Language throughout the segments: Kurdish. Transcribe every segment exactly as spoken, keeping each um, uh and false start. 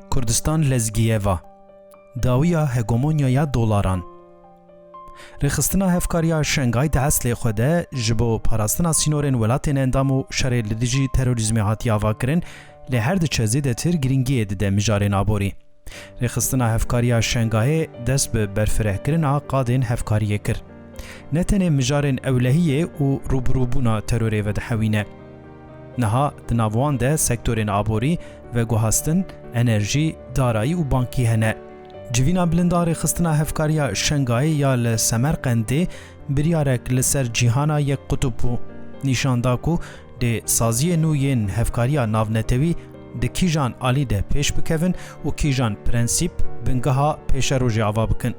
Kurdistan lezgî ye va. Dawiya hegemonyaya dolaran. Rêxistina Hevkariya Şengay di eslê xwe de ji bo parastina sînorên welatên endam û şerê li dijî terorîzmê hatiye avakirin, lê her diçe zêdetir girîngiyê dide mijarên aborî. Rêxistina Hevkariya Şengayê dest bi berfirehkirina qadên hevkariyê kir. Ne tenê mijarên ewlehiyê û rûbirûbûna terorê vedihewîne. Niha di nav wan de sektorên aborî, veguhastin, enerjî, darayî û bankî hene. Civîna bilind a Rêxistina Hevkariya Şengayê ya li Semerqendê biryarek li ser cîhana yek qutub bû. Nîşan da ku dê saziyê nû yên hevkariya navnetewî di kîjan alî de pêş bikevin û kîjan prensîp bingeha pêşerojê ava bikin.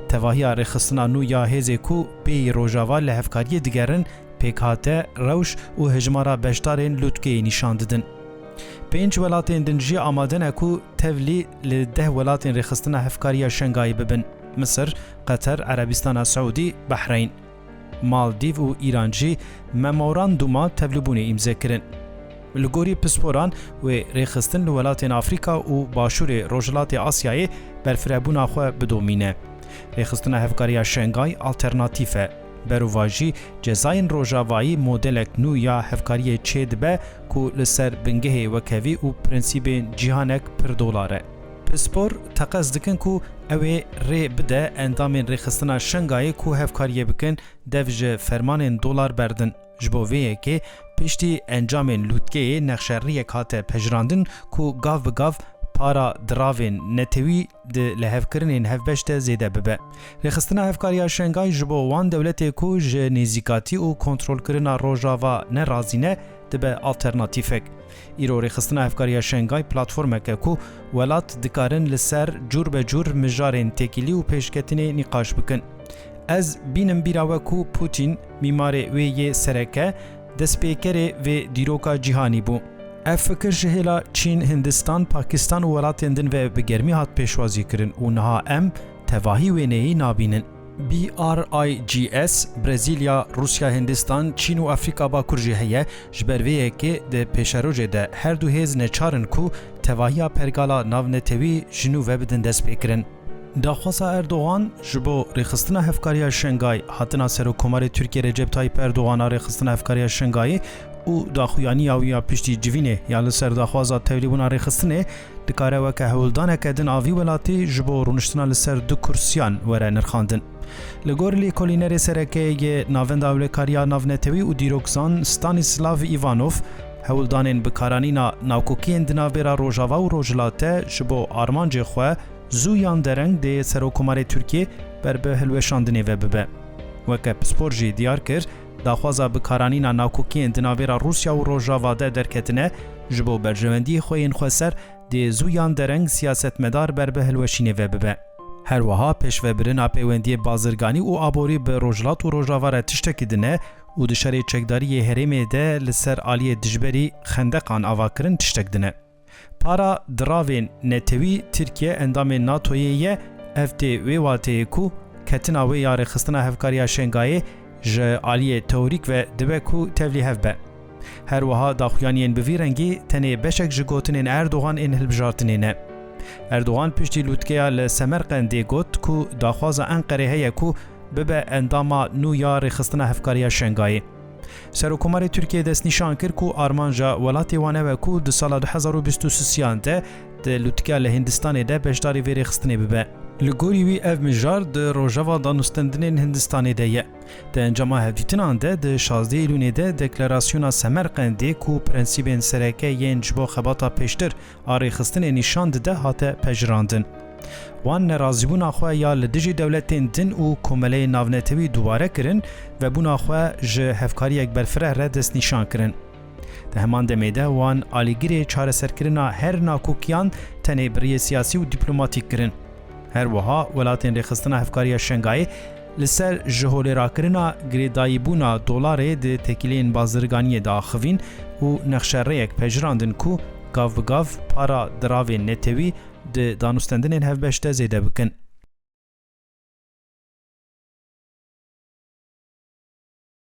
Tevahiya rêxistina nû ya hêzê ku bêyî Rojava li hevkariyê digerin, pêkhate, rewş û hejmara beşdarên lûtkeyê nîşan didin. Pênc welatên din jî amade ne ku tevlî li deh welatên Rêxistina Hevkariya Şengayê bibin: Misir, Qeter, Erebistana Siûdî, Behreyn. Maldîv û Îran jî memoranduma tevlîbûnê îmze kirin. Li gorî pisporan, wê rêxistin li welatên Afrîka û Başûrê Rojhilatê Asyayê berfirehbûna xwe bidomîne. Rêxistina Hevkariya Şengay alternatîf e. Berovajî cezayên Rojavayî modelek nû ya hevkariyê çêdibe ku li ser bingehê wekhevî û prensîbên cîhanek pir dolar e. Pispor teqez dikin ku ew ê rê bide endamên Rêxistina Şengayê ku hevkariyê bikin, dev ji fermanên dolar berdin. Ji bo vê yekê, piştî encamên lûtkeyê nexşeriyek hate pejirandin ku gav bi gav para diravên netewî di lihevkirinên hevbeş de zêde bibe. Rêxistina Hevkariya Şengay ji bo wan dewletê ku ji nêzîkatî û kontrolkirina Rojava ne razî ne, dibe alternatîfek. Îro Rêxistina Hevkariya Şengay platformek e ku welat dikarin li ser cûr be cûr mijarên têkilî û pêşketinê nîqaş bikin. Ez bînim bîra we ku Putin, mîmarê wê yê sereke, destpêkerê vê dîroka cîhanî bû. Ev fikir ji hêla Çîn, Hindistan, Pakistan û welatên din ve bi germî hat pêşwazî kirin û niha em tevahî wêneyî nabînin. B R I G S, Brezîlya, Rûsya, Hindistan, Çîn û Afrîka Bakur jî heye, ji ber vê yekê di pêşerojê de her du hêz neçar in ku tevahiya pergala navnetewî ji nû ve bidin destpêkirin. Daxwaza Erdogan ji bo rêxistina hevkariya Şengay, hatina Serokkomarê Tirkiyê Recep Tayyip Erdogan a rêxistina hevkariya Şengayê û daxuyaniya wî ya piştî civînê ya li ser daxwaza tevlîbûna rêxistinê dikare weke hewldaneke din a vî welatî ji bo rûniştina li ser du kursiyan were nirxandin. Li gor lêkolînerê sereke yê Navenda Ewlekariya Navnetewî û dîrokzan Stanislav Ivanov, hewldanên bikaranîna nakokiyên di navbêra Rojava û Rojhilat de ji bo armancê xwe zû yan dereng dê Serokkomarê Tirkiyê ber bi hilweşandinê ve bibe. Weke pispor jî diyar kir, daxwaza bikaranîna nakokiyên di navbêra Rûsya û Rojava de derketine, ji bo berjewendiyê xwe yên xweser dê zû yan dereng siyasetmedar ber bi hilweşînê ve bibe. Her wiha pêşvebirina pêwendiyê bazirganî û aborî bi Rojhilat û Rojava re tiştekî din e û di şerê çekdarî yê herêmê de li ser aliyê dijberî xendeqan avakirin tiştek din e. Para diravên netewî Tirkiye endamê NATOyê ye, ev tê wê wateyê ku ketina wê ya rêxistina hevkariya Şengayê ji aliyê teorîk ve dibe ku tevlî hev be. Her wiha daxuyaniyên bi vî rengî tenê beşek ji gotinên Erdogan ên hilbijartinê ne. Erdogan piştî lûtkeya li Semerqendê got ku daxwaza Enqerê heye ku bibe endama nû ya rêxistina hevkariya Şengayê. Serokkomarê Tirkiyê destnîşan kir ku armanca welatê wan ew e ku di sala du hezar û bîst û sisiyan de di lûtkeya li Hindistanê de beşdarî vê rêxistinê bibe. Li gorî wî ev mijar di rojeva danûstendinên Hindistanê de ye. Di encama hevdîtinan de di şazdeh Îlûnê de deklarasyona Semerqendê ku prensîbên sereke yên ji bo xebata pêştir a rêxistinê nîşan dide hate pejirandin. Wan nerazîbûna xwe ya li dijî dewletên din û komeleyên navnetewî dubare kirin, vebûna xwe ji hevkariyek berfireh re destnîşan kirin. Di heman demê de wan alîgirê çareserkirina her nakokiyan tenê bi riyê siyasî û dîplomatîk kirin. Her wiha welatên rêxistina hevkariya Şengayê li ser ji holê rakirina girêdayîbûna dolarê di têkiliyên bazirganiyê de axivîn û nexşerêyek pejirandin ku gav bi gav para diravên netewî di danûstendinên hevbeş de zêde bikin.